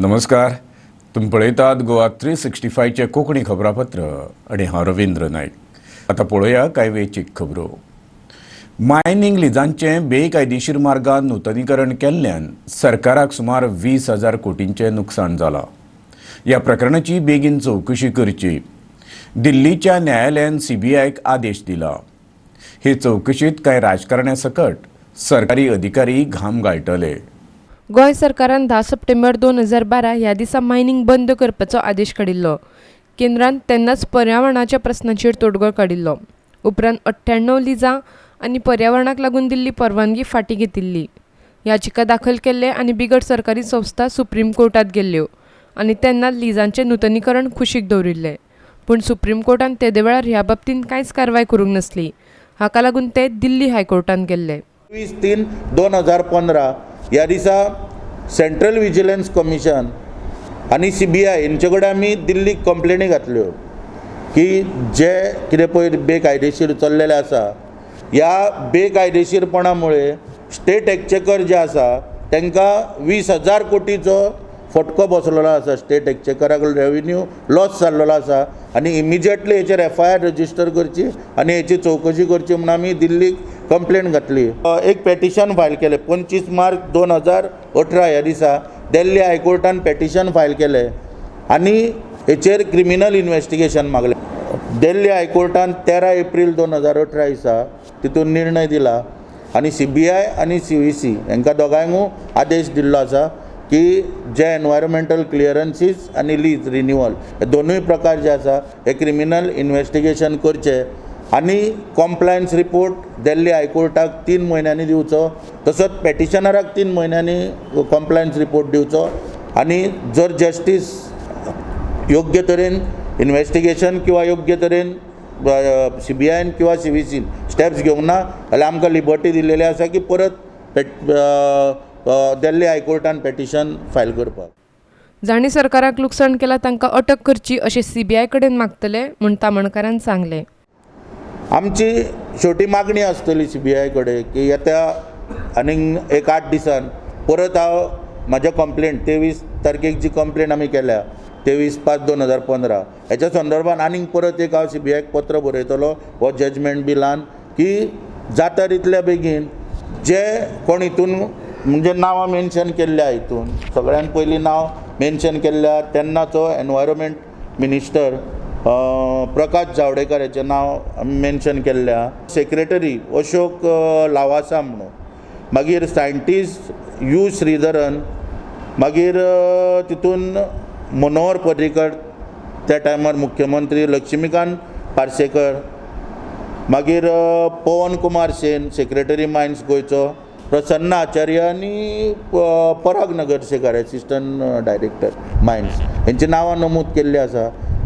नमस्कार, तुमी पळयतात गोवा 365चें कोंकणी खबरापत्र आनी हांव रवींद्र नायक. आतां पळोवया कांय वेंचीक खबरो. मायनींग लिजांचें बेकायदेशीर मार्गान नुतनीकरण केल्ल्यान सरकाराक सुमार 20,000 कोटींचें नुकसाण जालां. ह्या प्रकरणाची बेगीन चवकशी करची, दिल्लीच्या न्यायालयान सीबीआयक आदेश दिला. हे चवकशीत कांय राजकारण्या सकट सरकारी अधिकारी घाम गाळटले. गोंय सरकारान 10 सप्टेंबर 2012 ह्या दिसा मायनींग बंद करपाचो आदेश काडिल्लो. केंद्रान तेन्नाच पर्यावरणाच्या प्रस्नाचेर तोडगो काडिल्लो. उपरांत 98 लिजां आनी पर्यावरणाक लागून दिल्ली परवानगी फाटीं घेतिल्ली. याचिका दाखल केल्ले आनी बिगड सरकारी संस्था सुप्रीम कोर्टात गेल्ल्यो आनी तेन्ना लिजांचें नुतनीकरण कुशीक दवरिल्लें. पूण सुप्रीम कोर्टान तेदे वेळार ह्या बाबतींत कांयच कारवाय करूंक नासली. हाका लागून ते दिल्ली हायकोर्टांत गेल्ले. 23/3/2015 ह्या दिसा सेंट्रल विजिलन्स कमिशन आनी सीबीआय हेंचे कडेन आमी दिल्लीक कंप्लेनी घातल्यो की जे कितें पळय बेकायदेशीर चल्लेलें आसा, ह्या बेकायदेशीरपणा मुळे स्टेट एक्चेकर जे आसा तांकां 20,000 कोटीचो फटको बसलेलो आसा. स्टेट एक्चेकराक रेवेन्यू लॉस जाल्लेलो आसा आनी इमिजिएटली हेचेर एफआयआर रजिस्टर करची आनी हेची चवकशी करची म्हूण आमी दिल्लीक कंप्लेन घातली. एक पेटिशन फायल केलें 25 मार्च 2018 ह्या दिसा. दिल्ली हायकोर्टान पेटिशन फायल केलें आनी हेचेर क्रिमिनल इन्वेस्टिगेशन मागलें. दिल्ली हायकोर्टान 13 एप्रील 2018 दिसा तितून निर्णय दिला आनी सीबीआय आनी सीवीसी हांकां दोगांयकूय आदेश दिल्लो आसा की जे एनवायरमेंटल क्लियरन्सीस आनी लीज रिन्युअल हे दोनूय प्रकार जे आसा हे क्रिमिनल इन्वेस्टिगेशन करचे आनी कॉम्प्लायन्स रिपोर्ट दिल्ली हायकोर्टाक 3 म्हयन्यांनी दिवचो, तसोच पेटिशनराक 3 म्हयन्यांनी कॉम्प्लायन्स रिपोर्ट दिवचो आनी जर जस्टीस योग्य तरेन इन्वेस्टिगेशन किंवा योग्य तरेन सीबीआयन किंवा सीवीसीन स्टेप्स घेवंक ना जाल्यार आमकां लिबर्टी दिल्लेली आसा की परत दिल्ली हायकोर्टान पेटिशन फायल करपाक. जांणी सरकाराक लुकसाण केलां तांकां अटक करची अशें सीबीआय कडेन मागतले म्हूण तामणकारान सांगलें. आमची शेवटी मागणी आसतली सीबीआय कडेन की येत्या आनीक एक 8 दिसान परत हांव म्हाज्या कंप्लेन 23 तारखेक जी कंप्लेन आमी केल्या 23/5/2015 हेच्या संदर्भान आनीक परत एक हांव सीबीआयक पत्र बरयतलो हो जजमेंट बिलान की जाता तितल्या बेगीन जे कोण हितून म्हणजे नांवां मेन्शन केल्ल्या, हितून सगळ्यान पयलीं नांव मेन्शन केल्ल्या तेन्नाचो एनवायरमेंट मिनिस्टर प्रकाश जावडेकर हेचें नांव आमी मेन्शन केल्लें आहा, सेक्रेटरी अशोक लावासा म्हणून, मागीर सायंटिस्ट you Sreedharan, मागीर तितून मनोहर पर्रीकर त्या टायमार मुख्यमंत्री, लक्ष्मीकांत पार्सेकर, मागीर पवन कुमार सेन सेक्रेटरी मायन्स गोंयचो, प्रसन्न आचार्य आनी पराग नगरशेकर एसिस्टंट डायरेक्टर मायन्स हेंची नांवां नमूद केल्लीं आसा.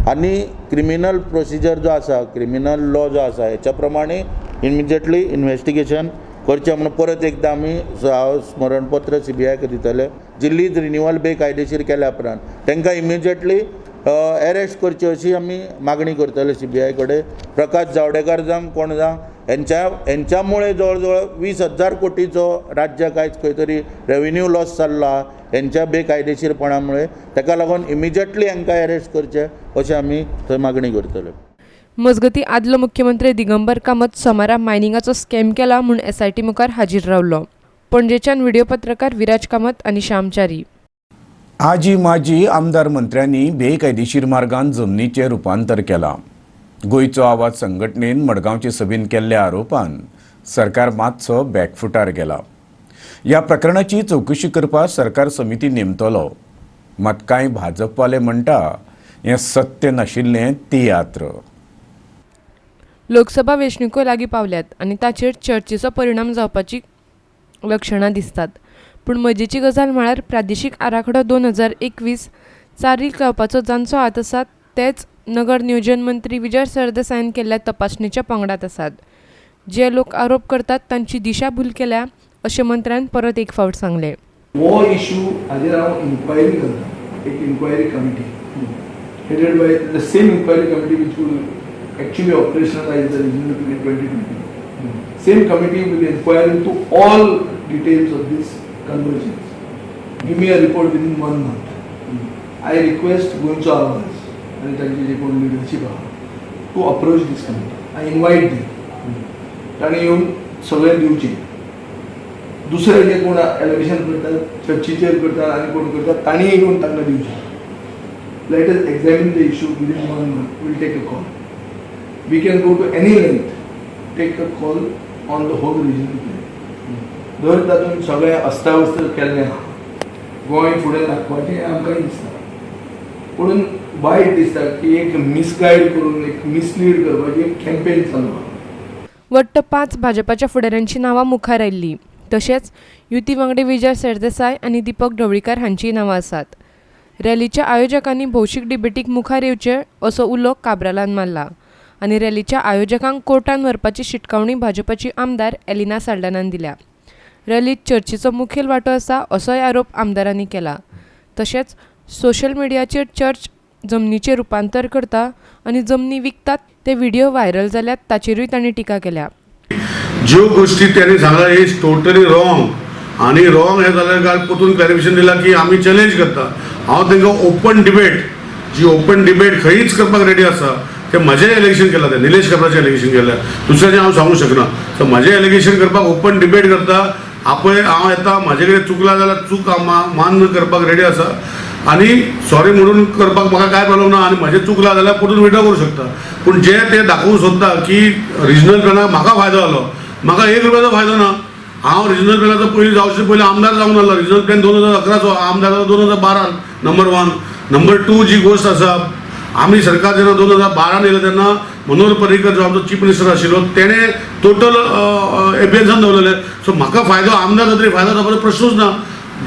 आनी क्रिमिनल प्रोसिजर जो आसा, क्रिमिनल लॉ जो आसा हेच्या प्रमाणे इमिजिएटली इन्वेस्टिगेशन करचें म्हूण परत एकदां आमी हांव स्मरणपत्र सीबीआयक दितले. जी लीज रिन्युअल बेकायदेशीर केल्या उपरांत तांकां इमिजिएटली एरेस्ट करची अशी आमी मागणी करतले सीबीआय कडेन. प्रकाश जावडेकर जावं कोण जावं हेंच्या मुळे जवळ जवळ 20,000 कोटीचो राज्याक आयज खंय तरी रेवेन्यू लॉस जाल्लो आहा हेंच्या बेकायदेशीरपणा मुळे. ताका लागून इमिजिएटली हांकां एरेस्ट करचें अशें आमी थंय मागणी करतले. मजगतीं आदलो मुख्यमंत्री दिगंबर कामत सोमारा मायनिंगाचो स्कॅम केला म्हूण एसआयटी मुखार हाजीर रावलो. पणजेच्यान व्हिडिओ पत्रकार विराज कामत आनी श्यामचारी. आजी माजी आमदार मंत्र्यांनी बेकायदेशीर मार्गान जमनीचें रुपांतर केलां. गोंयचो आवाज संघटनेन मडगांवचे सभेन केल्ल्या आरोपान सरकार मातसो बॅकफुटार गेला. ह्या प्रकरणाची चवकशी करपाक सरकार समिती नेमतलो. मात कांय भाजपवाले म्हणटा हें सत्य नाशिल्लें तियात्र. लोकसभा वेंचणुको लागीं पावल्यात आनी ताचेर चर्चेचो परिणाम जावपाची लक्षणां दिसतात. पूण मजेची गजाल म्हळ्यार प्रादेशीक आराखडो 2021 चालीक लावपाचो जांचो हात आसा तेच नगर नियोजन मंत्री विजय सरदेसायान केल्ल्या तपासणेच्या पंगडात आसात. जे लोक आरोप करतात तांची दिशाभूल केल्या अशें मंत्र्यान परत एक फावट सांगलें. हो इशू हाजेर हांव इन्क्वायरी करता, एक inquiry committee headed by the same inquiry committee which will actually operationalize the regional plan 2020. Same committee will inquire into all details of this convergence. Give me a report within 1 month. I request गोंयचो आवाज आनी तांची जे कोण leadership आहा to approach this committee. I invite them. ताणें येवन सगळें दिवचें. दुसरे जे कोण एलिगेशन करतात, चर्चीचेर करतात आनी कोण करतात, तांणी येवन तांकां दिवचें. Let us examine the issue within one month. We'll take a call. We can go to any length, take a call on the whole regional plan. जर तातूंत सगळें अस्ताव्यस्त केल्लें आहा, गोंय फुडें दाखोवपाचें आमकांय दिसता, पूण वायट दिसता की एक मिसगायड करून एक मिसलीड करपाची एक कॅम्पेन चालू आहा. वट्ट 5 भाजपाच्या फुडाऱ्यांची नांवां मुखार आयिल्लीं. तशेंच युती वांगडी विजय सरदेसाय आनी दीपक ढवळीकार हांचीय नांवां आसात. रॅलीच्या आयोजकांनी भौशीक डिबेटीक मुखार येवचें असो उलो काब्रालान मारला आनी रॅलीच्या आयोजकांक कोर्टान व्हरपाची शिटकावणी भाजपाची आमदार एलिना साल्डानान दिल्या. रॅलीत चर्चीचो मुखेल वांटो आसा असोय आरोप आमदारांनी केला. तशेंच सोशल मिडियाचेर चर्च जमनीचें रुपांतर करता आनी जमनी विकतात ते व्हिडियो व्हायरल जाल्यात ताचेरूय तांणी टिका केल्या. ज्यो गोष्टी त्यांनी सांगला is totally wrong आनी रॉंग हें जाल्यार काल परतून क्लॅरिफिकेशन दिलां की आमी चॅलेंज करता. हांव तांकां ओपन डिबेट, जी ओपन डिबेट खंयच करपाक रेडी आसा. ते म्हजें एलिगेशन केलां, ते निलेश काब्राचें एलिगेशन केलां, दुसऱ्याचें हांव सांगूंक शकना. सो म्हजें एलिगेशन करपाक ओपन डिबेट करता. आपय हांव येता, म्हाजे कडेन चुकलां जाल्यार चूक हांव मान्य करपाक रेडी आसा आनी सॉरी म्हणून करपाक म्हाका कांय प्रॉब्लम ना आनी म्हजें चुकलां जाल्यार परतून विड्रॉ करूं शकता. पूण जे ते दाखोवंक सोदता की रिजनल प्लॅनाक म्हाका फायदो जालो, म्हाका 1 रुपयाचो फायदो ना. हांव रिजनल प्लॅनाचो पयलीं जावचे पयलीं आमदार जावन आसलो. रिजनल प्लॅन 2011चो, आमदार जालो 2012. नंबर 1. नंबर 2 जी गोश्ट आसा, आमी सरकार जेन्ना 2012 येयलें तेन्ना मनोहर पर्रीकर जो आमचो चीफ मिनिस्टर आशिल्लो तेणें टोटल एबियन्सान दवरलेलें. सो म्हाका फायदो आमदार जातरी फायदो जावपाचो प्रश्नूच ना.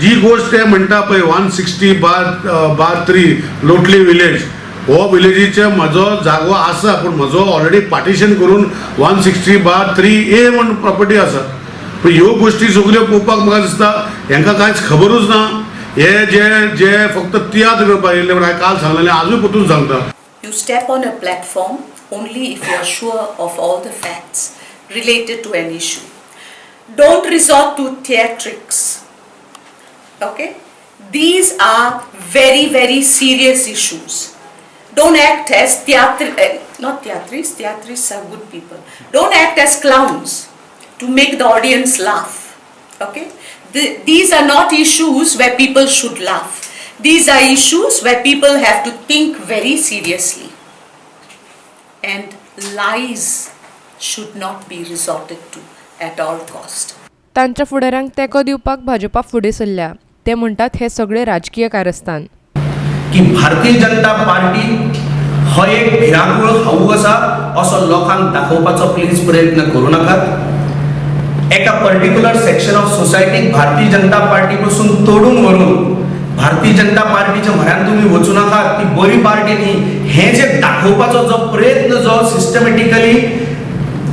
जी गोश्ट ते म्हणटा पळय 160/3 लोटली विलेज, हो विलेजीचे म्हजो जागो आसा, पूण म्हजो ऑलरेडी पार्टिशन करून 160/3A म्हूण प्रॉपर्टी आसा. पूण ह्यो गोश्टी सगल्यो पळोवपाक म्हाका दिसता हेंकां कांयच खबरूच ना. हे जे जे फक्त तियात्र करपाक येयल्ले म्हण हांवें काल सांगलेलें, आजूय परतून सांगता. You step on a platform only if you are sure of all the facts related to an issue. Don't resort to theatrics. Okay? These are very, very serious issues. Don't act as theatri, not theatris, theatris are good people. Don't act as clowns to make the audience laugh. Okay? These are not issues where people should laugh. These are issues where people have to think very seriously. And lies should not be resorted to at all cost. तांच्या फुडाऱ्यांक तेंको दिवपाक भाजपा फुडें सरल्या. ते म्हणटात हे सगळे राजकीय कारस्थान. की भारतीय जनता पार्टी हो एक भिरांकूळ हावू आसा असो लोकांक दाखोवपाचो प्लीज प्रयत्न करूं नाकात. एका पर्टिक्युलर सेक्शन ऑफ सोसायटीक भारतीय जनता पार्टी पसून तोडून व्हरून भारतीय जनता पार्टीच्या म्हऱ्यान तुमी वचूं नाकात, ती बरी पार्टी न्ही, हें जे दाखोवपाचो जो प्रयत्न जो सिस्टमॅटिकली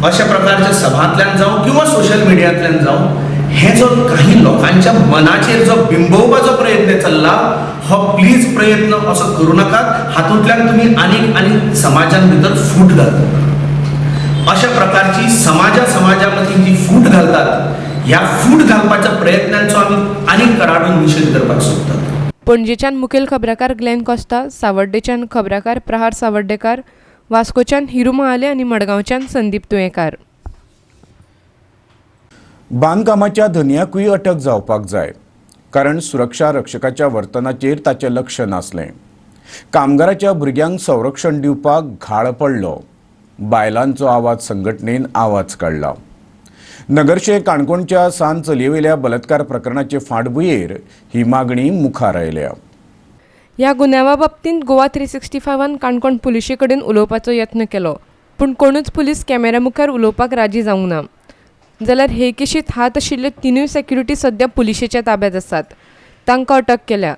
अशा प्रकारच्या सभांतल्यान जावं किंवा सोशल मिडियांतल्यान जावं, हे जो काही लोकांच्या मनाचेर जो बिंबोवपाचो प्रयत्न चल्ला, हो प्लीज प्रयत्न असो करूं नाकात. हातूंतल्यान तुमी आनीक आनी समाजान भितर फूट घालतात. अशा प्रकारची समाजा समाजा मदीं जी फूट घालतात, ह्या फूट घालपाच्या प्रयत्नांचो आमी आनीक कडाडून निशेध करपाक सोदतात. पणजेच्यान मुखेल खबराकार ग्लॅन कॉस्ता, सावर्डेच्यान खबराकार प्रहार सावर्डेकार, वास्कोच्यान हिरू महाले आनी मडगांवच्यान संदीप तुयेंकार. बांदकामाच्या धनयाकूय अटक जावपाक जाय, कारण सुरक्षा रक्षकाच्या वर्तनाचेर ताचें लक्ष नासलें. कामगाराच्या भुरग्यांक संरक्षण दिवपाक घाळ पडलो. बायलांचो आवाज संघटनेन आवाज काडला. नगर्शे काणकोणच्या सान चलयेवेल्या बलात्कार प्रकरणाचे फाटभुंयेर ही मागणी मुखार आयल्या. ह्या गुन्यांवा बाबतींत गोवा 365 काणकोण पुलिशे कडेन उलोवपाचो यत्न केलो, पूण कोणूच पुलीस कॅमेऱ्या मुखार उलोवपाक राजी जावंक ना. जाल्यार हे केशींत हात आशिल्ले तिनूय सेक्युरिटी सद्या पुलिशेच्या ताब्यांत आसात. तांकां अटक केल्या.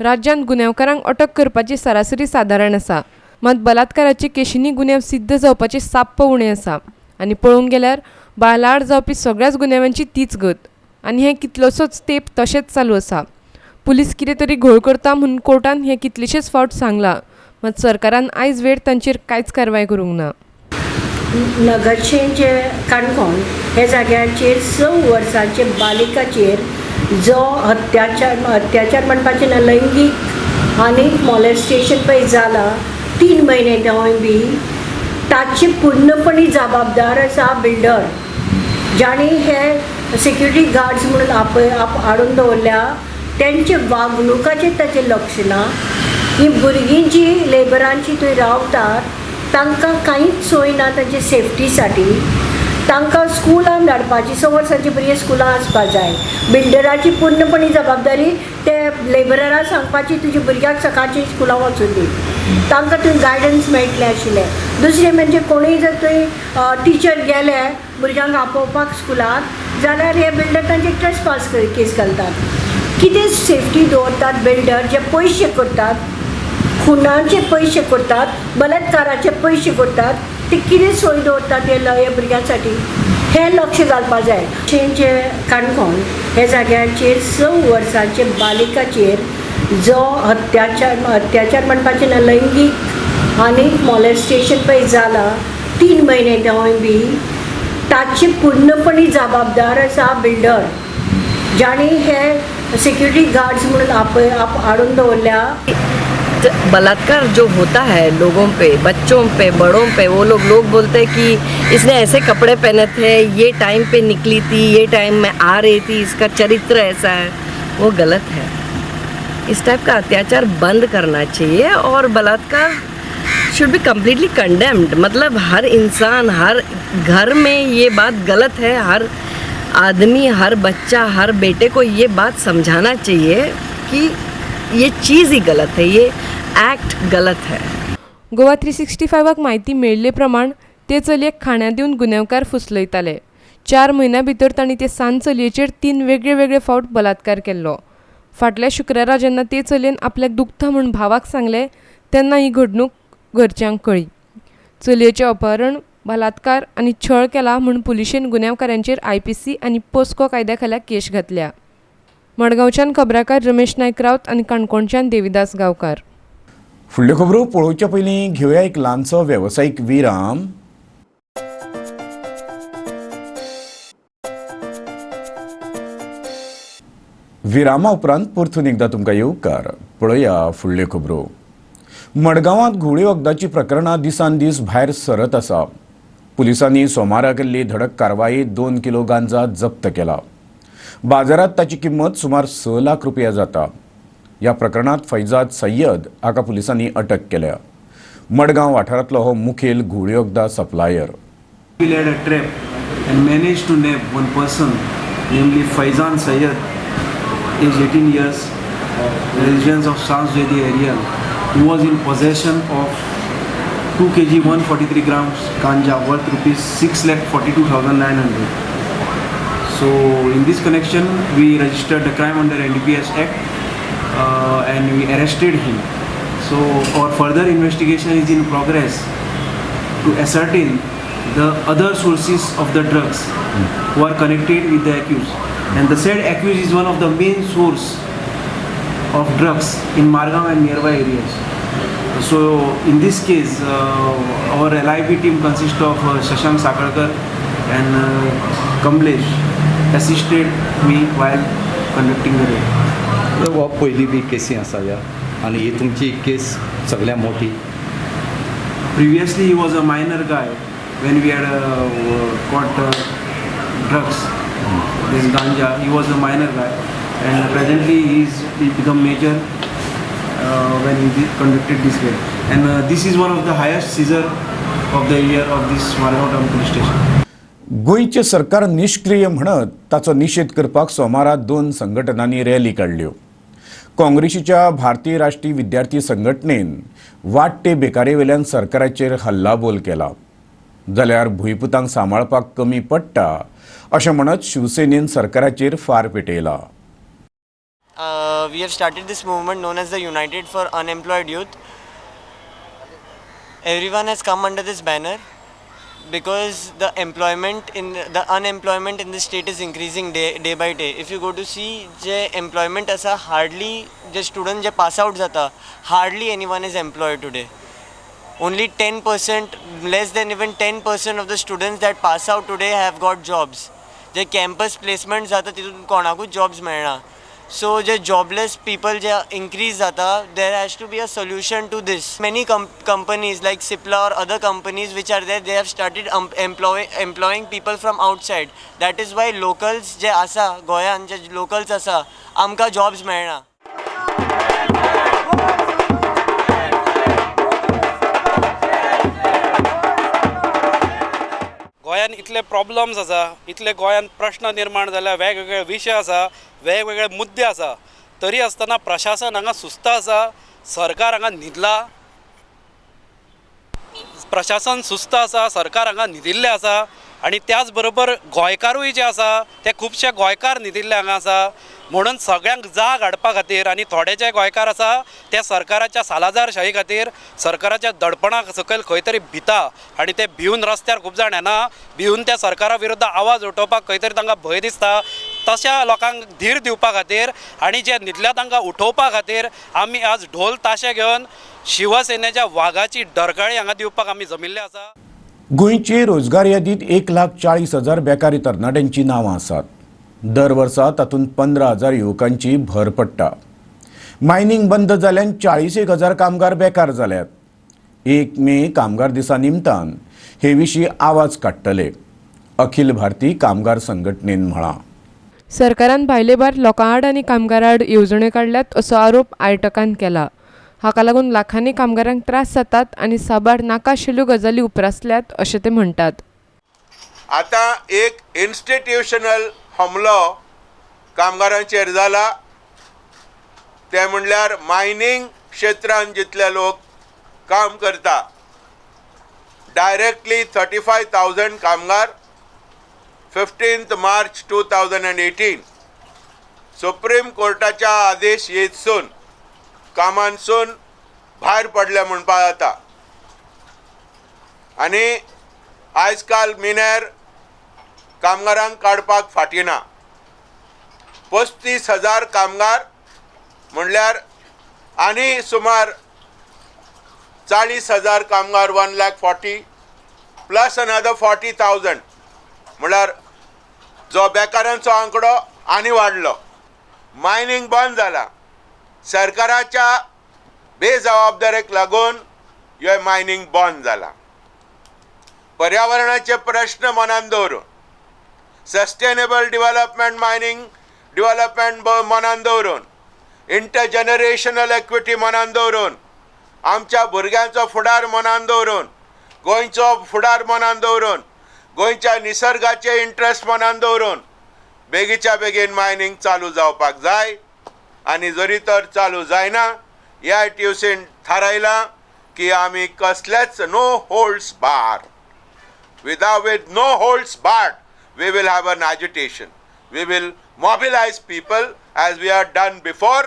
राज्यांत गुन्यांवकारांक अटक करपाची सरासरी सादारण आसा, मात बलात्काराचे केशींनी गुन्यांव सिद्ध जावपाचे साप्प उणें आसा आनी पळोवंक गेल्यार बायलां आड जावपी सगळ्याच गुन्यांवांची तीच गत आनी हें कितलोसोच तेंप तशेंच चालू आसा. पुलीस कितें तरी घोळ करता म्हूण कोर्टान हें कितलेशेच फावट सांगलां, मात सरकारान आयज वेर तांचेर कांयच कारवाय करूंक ना. नगरशें जे काणकोण हे जाग्याचेर 6 वर्सांचे बालिकाचेर जो अत्याचार, अत्याचार म्हणपाचें ना, लैंगीक आनी मॉलेस्टेशन पळय जालां 3 म्हयने तेवूय बी ताची पूर्णपणी जबाबदार आसा बिल्डर, जाणी हे सिक्युरिटी गार्ड्स म्हणून आपय आप हाडून दवरल्या तेंचे वागणुकाचेर ताचें लक्ष ना. ही भुरगीं जी लेबरांची थंय रावतात तांकां कांयच सोय ना तांचे सेफ्टीसाठी. तांकां स्कुलान धाडपाची, 6 वर्सांची भुरगीं स्कुलान आसपा जाय. बिल्डराची पूर्णपणी जबाबदारी ते लेबराक सांगपाची तुज्या भुरग्याक सकाळची स्कुलान वचून दी, तांकां थंय गायडन्स मेळटलें आशिल्लें. दुसरें म्हणजे कोणूय जर थंय टिचर गेले भुरग्यांक आपोवपाक स्कुलाक जाल्यार हे बिल्डर तांचे ट्रेसपास केस घालतात. कितें सेफ्टी दवरतात बिल्डर जे पयशे करतात, खुनांचे पयशे करतात, बलात्काराचे पयशे करतात, ते कितें सोय दवरतात हे ह्या भुरग्यांसाठी, हें लक्ष घालपा जाय. जे काणकोण हे जाग्याचेर 6 वर्सांचे बालिकाचेर जो अत्याचार म्हणपाचें ना, लैंगीक आनी मॉलेस्टेशन पळय जालां 3 म्हयने तेवूय बी ताची पूर्णपणी जबाबदार आसा बिल्डर, जाणी हे सिक्युरिटी गार्ड्स म्हणून आपय आप हाडून दवरल्या. बलात्कार जो होता है लोगों पे, बच्चों पे, बड़ों पे, वो लोग बोलते हैं कि इसने ऐसे कपड़े पहने थे, ये टाइम पे निकली थी, ये टाइम में आ रही थी, इसका चरित्र ऐसा है, वो गलत है. इस टाइप का अत्याचार बंद करना चाहिए और बलात्कार should be completely condemned. मतलब हर इंसान, हर घर में ये बात गलत है. हर आदमी, हर बच्चा, हर बेटे को ये बात समझाना चाहिए कि ये चीज़ ही गलत है, ये एक्ट गलत है. गोवा 365 म्हायती मेळिल्ले प्रमाण ते चलयेक खाण्यां दिवन गुन्यांवकार फुसलयताले. 4 म्हयन्यां भितर तांणी ते सान चलयेचेर 3 वेगळे वेगळे फावट बलात्कार केल्लो. फाटल्या शुक्रारा जेन्ना ते चलयेन आपल्याक दुखता म्हूण भावाक सांगलें तेन्ना ही घडणूक घरच्यांक कळ्ळी. चलयेचें अपहरण, बलात्कार आनी छळ केला म्हूण पुलिशेन गुन्यांवकारांचेर IPC आनी पोस्को कायद्या खाला केश घातल्या. मडगांवच्यान खबराकार रमेश नायक रावत आनी काणकोणच्यान देविदास गांवकार. फुडल्यो खबरो पळोवच्या पयलीं घेवया एक ल्हानसो वेवसायीक विराम. विरामा उपरांत परतून एकदां तुमकां येवकार. पळोवया फुडल्यो खबरो. मडगांवांत घुंवळे वखदाचीं प्रकरणां दिसान दीस भायर सरत आसा. पुलिसांनी सोमारा केल्ली धडक कारवायेंत 2 किलो गांजा जप्त केला. बाजारांत ताची किंमत सुमार 6 लाख रुपया जाता. ह्या प्रकरणांत फैजाद सय्यद हाका पुलिसांनी अटक केल्या. मडगांव वाठारांतलो हो मुखेल घुंवळे वखदां supplier. We laid a trap and managed to nab one person, namely Faizan Sayyad, age 18 years, residence of Sansjedi area, who was in possession of 2 kg 143 grams ganja worth rupees 6,42,900. So in this connection, we registered the crime under NDPS Act and we arrested him. So our further investigation is in progress to ascertain the other sources of the drugs who are connected with the accused. And the said accused is one of the main source of drugs in Margao and nearby areas. So in this case, our LIB team consists of Shashank Sakalkar and Kamlesh assisted me while conducting the raid. हो पयलीं बी केसी आसा ह्या आनी ही तुमची केस सगळ्या मोठी. Previously he was a minor guy when we had caught drugs, this ganja. He was a minor guy and presently he become major when he conducted this raid. And this is one of the highest seizure of the year of this Margao Town Police Station. गोंयचें सरकार निश्क्रीय म्हणत ताचो निशेध करपाक सोमारा 2 संघटनांनी rally काडल्यो. काँग्रेसीच्या भारतीय राष्ट्रीय विद्यार्थी संघटनेन वाडटे बेकारेवेल्यान सरकाराचेर हल्लाबोल केला, जाल्यार भुंयपुतांक सांबाळपाक कमी पडटा अशें म्हणत शिवसेनेन सरकाराचेर फार पेटयला. We have started this movement known as the United for Unemployed Youth. Everyone has come under this banner because the unemployment in the state is increasing day by day. If you go to see, je employment asa hardly je student je pass out jata, hardly anyone is employed today. Only 10%, less than even 10% of the students that pass out today have got jobs. Je campus placement jata titun konakuch jobs melna. So जे jobless people जे increase जाता, there has to be a solution to this. Many companies like Cipla or other companies which are there, they have started employing people from outside. That is why locals जे आसा गोंयान, जे locals आसा, आमकां jobs मेळना. गोंयान इतले problems आसा, इतले गोंयान प्रश्न निर्माण जाल्या, वेगवेगळे विशय आसा, वेगवेगळे मुद्दे आसा, तरी आसतना प्रशासन हांगा सुस्त आसा, सरकार हांगा न्हिदला. प्रशासन सुस्त आसा, सरकार हांगा न्हिदिल्लें आसा आनी त्याच बरोबर गोंयकारूय जे आसा ते खुबशे गोंयकार न्हिदिल्ले हांगा आसा. म्हणून सगळ्यांक जाग हाडपा खातीर आनी थोडे जे गोंयकार आसा ते सरकाराच्या सालाझारशाही खातीर, सरकाराच्या दडपणा सकयल खंय तरी भिता आनी ते भिवन रस्त्यार खूब जाण येना, भिवन त्या सरकारा विरुद्ध आवाज उठोवपाक खंय तरी तांकां भंय दिसता. तशा लोकांक धीर दिवपा खातीर आनी जे न्हिदल्या तांकां उठोवपा खातीर आमी आज ढोल ताशे घेवन शिवसेनेच्या वागाची डरकाळी हांगा दिवपाक आमी जमिल्ले आसा. गोंयचे रोजगार यादीत 1,40,000 बेकारी तरणाट्यांची नांवां आसात. दर वर्सा तातूंत 15,000 युवकांची भर पडटा. मायनिंग बंद जाल्यान 41,000 कामगार बेकार जाल्यात. 1 मे कामगार दिसा निमतान हे विशीं आवाज काडटले, अखिल भारतीय कामगार संघटनेन म्हळां. सरकारान भायले भायर लोकां आड आनी कामगारां आड येवजण्यो काडल्यात असो आरोप आयटकान केला. हाका लागून लाखांनी कामगारांक त्रास जातात आनी साबार नाका आशिल्ल्यो गजाली उप्रासल्यात अशें ते म्हणटात. आतां एक इन्स्टिट्युशनल हमलो कामगारांचेर जाला, ते म्हणल्यार मायनींग क्षेत्रांत जितले लोक काम करता, डायरेक्टली 35,000 कामगार 15 मार्च 2018 सुप्रीम कोर्टाच्या आदेश येतसून कामांसून भायर पडले म्हणपाक जाता. आनी आयज काल मिनेर कामगारांक काडपाक फाटी ना. 35,000 कामगार म्हणल्यार आनी सुमार 40,000 कामगार, 1,40,000 प्लस अनदर 40,000 म्हणल्यार जो बेकारांचो आंकडो आनी वाडलो. मायनींग बंद जाला, सरकाराच्या बेजबाबदारेक लागून हे मायनींग बंद जाला. पर्यावरणाचे प्रश्न मनान दवरून, सस्टेनेबल डिवेलपमेंट, मायनींग डिवेलपमेंट मनान दवरून, इंटरजनरेशनल एक्विटी मनान दवरून, आमच्या भुरग्यांचो फुडार मनान दवरून, गोंयचो फुडार मनान दवरून, गोंयच्या निसर्गाचे इंट्रस्ट मनान दवरून बेगीच्या बेगीन मायनींग चालू जावपाक जाय. आनी जरी तर चालू जायना, AITUCन थारायलां की आमी कसलेच no holds bar, with no holds bar we will have an agitation, we will mobilize people as we have done before.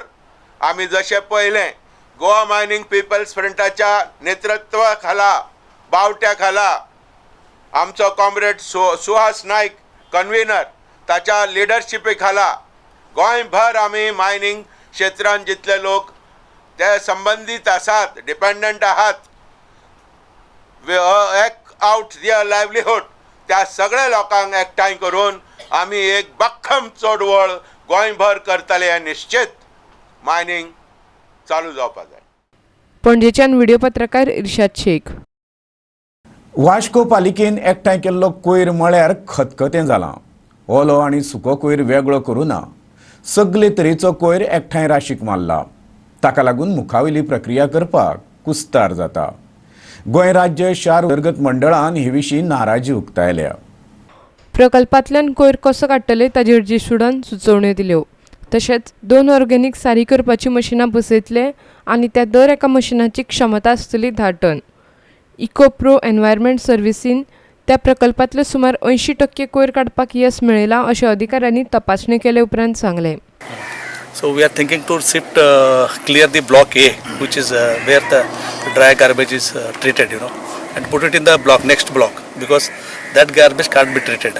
आमी जशें पयलें गोवा मायनींग पिपल्स फ्रंटाच्या नेतृत्वा खाला, बावट्या खाला, आमचो कॉम्रेड सुहास नायक कन्व्हिनर, ताच्या लिडरशिपे खाला गोंयभर आमी मायनींग क्षेत्रांत जितले लोक ते संबंदीत आसात, डिपेंडंट आहात, एक्ट आउट their livelihood, त्या सगळ्या लोकांक एकठांय करून आमी एक भक्कम चळवळ गोंयभर करतले हें निश्चित. मायनींग चालू जावपाक जाय. पणजेच्यान व्हिडिओ पत्रकार इर्शाद शेख. वास्को पालिकेन एकठांय केल्लो कोयर म्हळ्यार खतखतें जालां. ओलो आनी सुको कोयर वेगळो करुना, सगळे तरेचो कोयर एकठांय राशीक मारला. ताका लागून मुखावेली प्रक्रिया करपाक कुस्तार जाता. गोंय राज्य शार उदरगत मंडळान हे विशीं नाराजी उक्तायल्या. प्रकल्पांतल्यान कोयर कसो काडटले ताचेर जीसुडान सुचोवण्यो दिल्यो. तशेंच 2 ऑर्गेनीक सारी करपाची मशिनां बसयतले आनी त्या दर एका मशिनाची क्षमता आसतली 10 टन. इको प्रो एनवायरमेंट सर्विसीन त्या प्रकल्पांतले सुमार 80% कोयर काडपाक येस मेळयलां अशें अधिकाऱ्यांनी तपासणी केले उपरांत सांगलें. So we are thinking to shift, clear the block A, which is where the dry garbage is treated, you know, and put it in the block, next block, because that garbage can't be treated.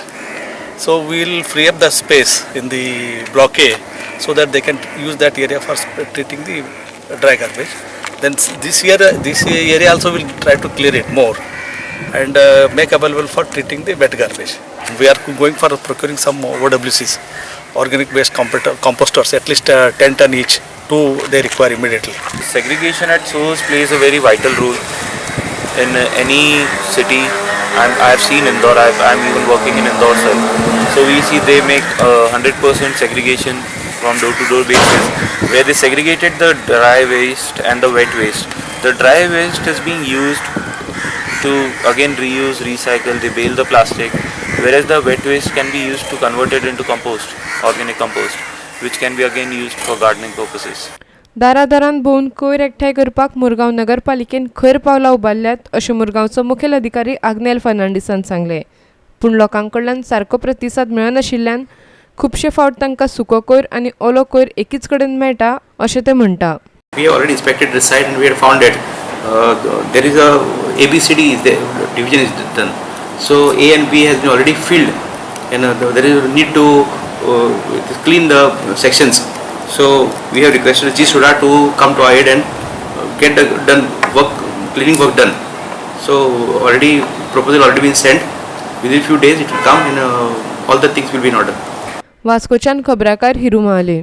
So we'll free up the space in the block A so that they can use that area for treating the dry garbage. Then this year, this area also will try to clear it more and make available for treating the wet garbage. We are going for procuring some OWCs. organic waste composters, at least 10 ton each, 2 they require immediately. Segregation at source plays a very vital role in any city. I've seen Indore, I'm even working in Indore, sir. So we see they make 100% segregation from door to door basis, where they segregated the dry waste and the wet waste. The dry waste is being used to again reuse, recycle, they bale the plastic, whereas the wet waste can be used to convert it into compost, organic compost, which can be again used for gardening purposes. दारादारान भोंवन कोयर एकठांय करपाक मुरगांव नगरपालिकेन खर पावलां उबारल्यात अशें मुरगांवचो मुखेल अधिकारी आग्नेल फर्नांडीसान सांगलें. पूण लोकां कडल्यान सारको प्रतिसाद मेळनाशिल्ल्यान खुबशे फावट तांकां सुको कोयर आनी ओलो कोयर एकीच कडेन मेळटा अशें ते म्हणटा. We have already inspected the site and we had found that there is a ABCD is the division is done. So A and B has been already filled, and there is a need to clean the sections. So we have requested GSUDA to come to our aid and get the done work, cleaning work done. So already proposal already been sent. Within few days it will come and all the things will be in order. वास्कोच्यान खबराकार Hiru Mahale.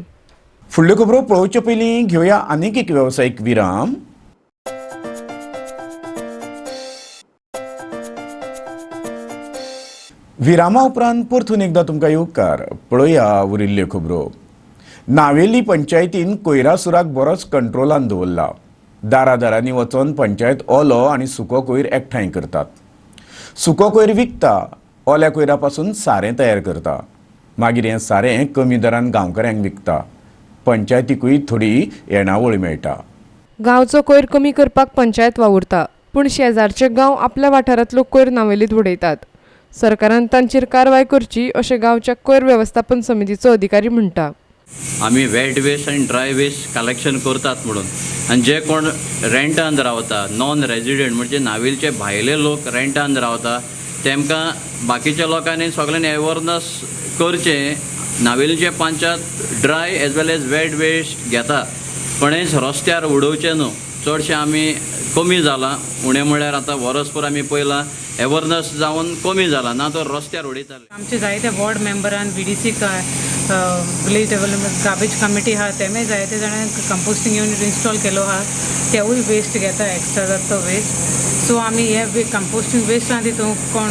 फुडल्यो खबरो पळोवचे पयलीं घेवया आनीक एक वेवसायीक विराम. विरामा उपरांत परतून एकदां तुमकां येवकार. पळोवया उरिल्ल्यो खबरो. नावेली पंचायतीन कोयरासुराक बरोच कंट्रोलान दवरला. दारादारांनी वचोन पंचायत ओलो आनी सुको कोयर एकठांय करतात. सुको कोयर विकता, ओल्या कोयरा पासून सारें तयार करता, मागीर हें सारें कमी दरान गांवकऱ्यांक विकता. पंचायतीकूय थोडी येणावळ मेळटा. गांवचो कोयर कमी करपाक पंचायत वावुरता, पूण शेजारचे गांव आपल्या वाठारांतलो कोयर नावेलींत उडयतात. सरकारान तांचेर कारवाय करची अशें गांवच्या कोयर वेवस्थापन समितीचो अधिकारी म्हणटा. आमी वेट वेस्ट आनी ड्राय वेस्ट कलेक्शन करतात म्हणून, आनी जे कोण रेंटान रावता, नॉन रेजिडंट म्हणजे नावेलचे भायले लोक रेंटान रावता, तेमकां बाकीच्या लोकांनी सगळ्यांनी एवर्नस करचें. नावेलचे panchayat dry as well as wet waste घेता, कोणेच रस्त्यार उडोवचें न्हू. चडशें आमी कमी जालां, उणें म्हळ्यार आतां वरसभर आमी पळयलां एवर्नस जावन कमी जाला, ना तर रस्त्यार उडयताले. आमचे जायते ward मेंबरान VDC village development garbage committee आहा, तेमे जायते जाणांक कंपोस्टींग युनीट इन्स्टॉल केलो आहा, तेवूय वेस्ट घेता, एक्स्ट्रा जाता तो वेस्ट. सो आमी हे कंपोस्टींग वेस्ट आहा तितून कोण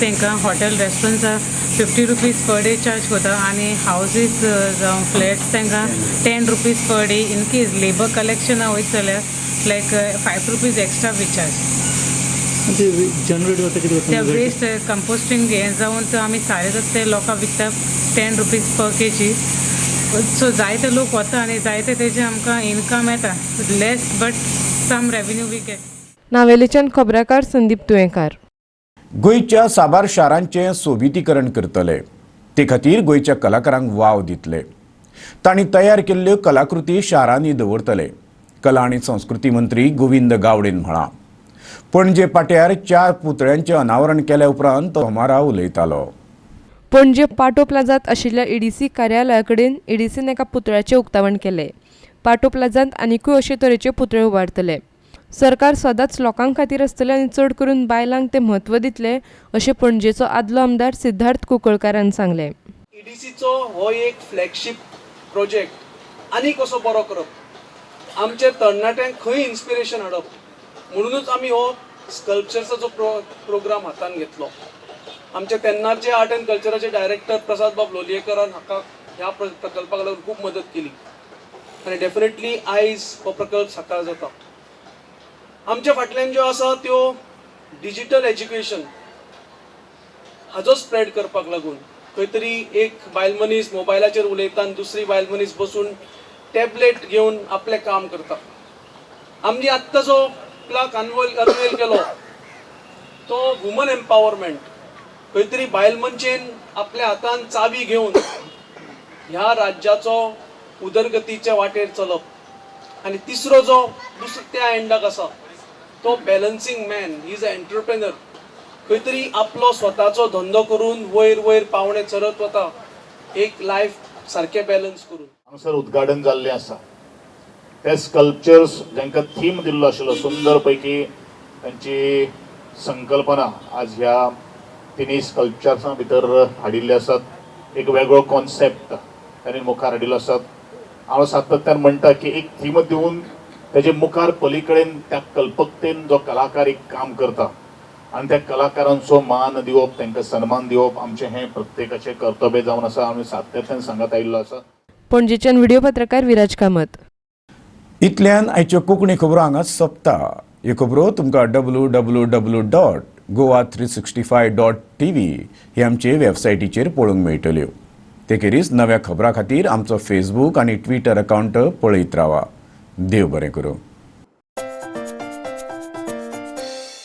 तांकां हॉटेल रेस्टोरंट्सां 50 रुपीज पर डे चार्ज करता आनी हावजीस जावं फ्लॅट्स तांकां 10 rupees per day. In case labour collection वयता जाल्यार लायक 5 rupees extra we charge. Generate जाता कितें ते वेस्ट कंपोस्टींग हें जावन तो आमी सारें जाता ते लोकांक विकता 10 रुपीज पर केजी. सो जायते लोक वता आनी जायते तेजे आमकां इनकम येता, less but some revenue we get. नावेलीच्यान खबराकार Sandeep Tuyenkar. गोंयच्या साबार शारांचें सोबितीकरण करतले, ते खातीर गोंयच्या कलाकारांक वाव दितले. तांणी तयार केल्ल्यो कलाकृती शारांनी दवरतले. कला आनी संस्कृती मंत्री गोविंद गावडेन म्हळां. पणजे पाट्यार 4 पुतळ्यांचें अनावरण केल्या उपरांत तो सोमारा उलयतालो. पणजे पाटो प्लाझांत आशिल्ल्या ईडीसी कार्यालया कडेन ईडीसीन एका पुतळ्याचें उक्तावण केलें. पाटो प्लाझांत आनिकूय अशे तरेचे पुतळे उबारतले. सरकार सदांच लोकां खातीर आसतलें आनी चड करून बायलांक ते म्हत्व दितले अशें पणजेचो आदलो आमदार सिद्धार्थ कुंकळकारान सांगलें. ईडीसीचो हो एक फ्लॅगशीप प्रोजेक्ट आनी कसो बरो करप, आमच्या तरणाट्यांक खंय इन्स्पिरेशन हाडप, म्हणूनच आमी हो स्कल्पचर्साचो जो प्रोग्राम हातान घेतलो. आमचे तेन्नाचे आर्ट अँड कल्चराचे डायरेक्टर प्रसाद बाब लोलयेकरान हाका ह्या प्रकल्पाक लागून खूब मदत केली आनी डेफिनेटली आयज हो प्रकल्प साकार जाता. आमच्या फाटल्यान ज्यो आसा त्यो डिजिटल एज्युकेशन हाजो स्प्रेड करपाक लागून खंय तरी एक बायल मनीस मोबायलाचेर उलयता आनी दुसरी बायल मनीस बसून टॅबलेट घेवन आपलें काम करता. आमची आत्तां जो प्लाक अनवेल केलो तो वुमन एम्पावरमेंट, खंय तरी बायल मनशेन आपल्या हातान चावी घेवन ह्या राज्याचो उदरगतीच्या वाटेर चलप. आनी तिसरो जो दुसरो त्या एंडाक आसा तो balancing man, he is a entrepreneur. खंय तरी आपलो स्वताचो धंदो करून वयर वयर पावणे चलत वता, एक लायफ सारकें बॅलन्स करून. हांगासर उद्घाटन जाल्लें आसा. ते स्कल्पचर्स जांकां थीम दिल्लो आशिल्लो सुंदर पैकी तांची संकल्पना आज ह्या तिन्ही स्कल्पचर्सां भितर हाडिल्ले आसात. एक वेगळो कॉन्सेप्ट तांणी मुखार हाडिल्लो आसा. हांव सातत्यान म्हणटा की एक थीम दिवन तेजे मुखार पली कडेन त्या कल्पकतेन जो कलाकार एक काम करता आनी त्या कलाकारांचो मान दिवप, तांकां सन्मान दिवप आमचें हें प्रत्येकाचें कर्तव्य जावन आसा. आमी सातत्यान सांगत आयिल्लो आसा. पणजेच्यान व्हिडिओ पत्रकार विराज कामत. इतल्यान आयच्यो कोंकणी खबरो हांगा सोंपता. ह्यो खबरो तुमकां www.goa365.tv हे आमचे वेबसायटीचेर पळोवंक मेळटल्यो. ते खेरीज नव्या खबरां खातीर आमचो फेसबूक आनी ट्विटर अकावंट पळयत रावा. देव बरें करूं.